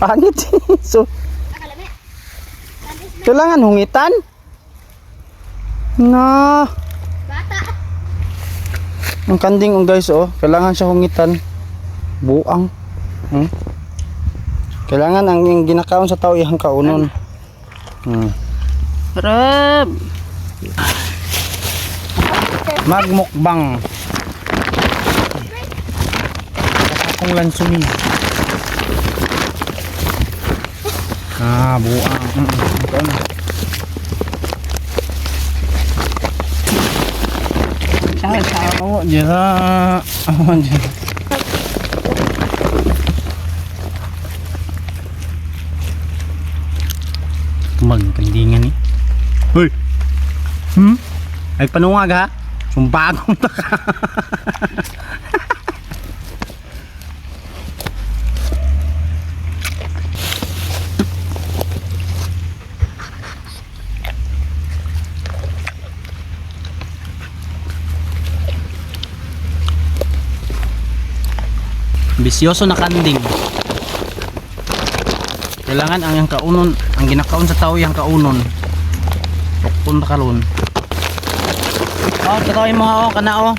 Pangit. So, kailangan hungitan? Na. Bata. Ang kanding, oh guys, oh. Kailangan siya hungitan. Buang. Kailangan ang yung ginakaon sa tao iyang kaunon. Sarap. Magmukbang. Akong lansunin. Ah, buang. Ito na. Ciao, ciao. Oh, jera. Oh, jera. Magkandingan eh. Hoy. Ay panungag ha. Sumbagong ta ka. Bisyoso na kanding. Kailangan ang iyang kaunon, ang ginakaon sa tao iyang kaunon. Tukon ta karon. Oh, totoo mo oh, kana oh.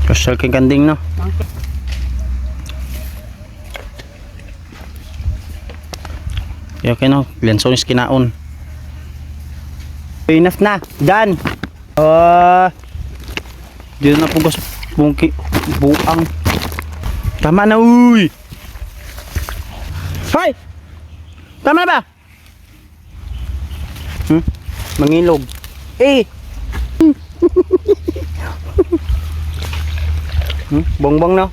Social kay kanding no. Okay no, lansones kinaon. Enough na. Done. Ah. Dito na po sa bungki buang. Tama na uy. Hoy! Tama na ba? Mangilog. Eh. Bongbong no.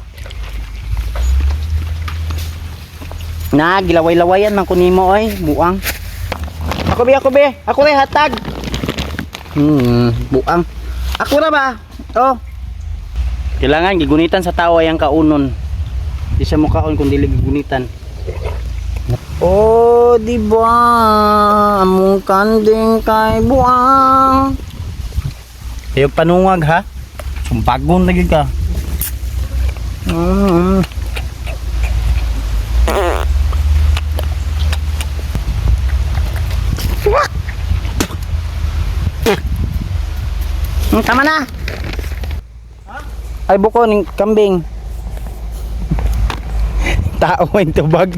Na, gilaway-lawayan man kunimo oy, buang. Ako be, ako be. Ako re hatag. Buang. Ako ra ba? Oh. Kailangan gigunitan sa tao ay ang kaunon. Di siya mukaon kung dili gigunitan. Oh, di ba? Among kanding kay buang. Ayaw panungag ha. Sumbagon na gyud ka. Tama na. Ay buko ning kambing. Tao ang tubag.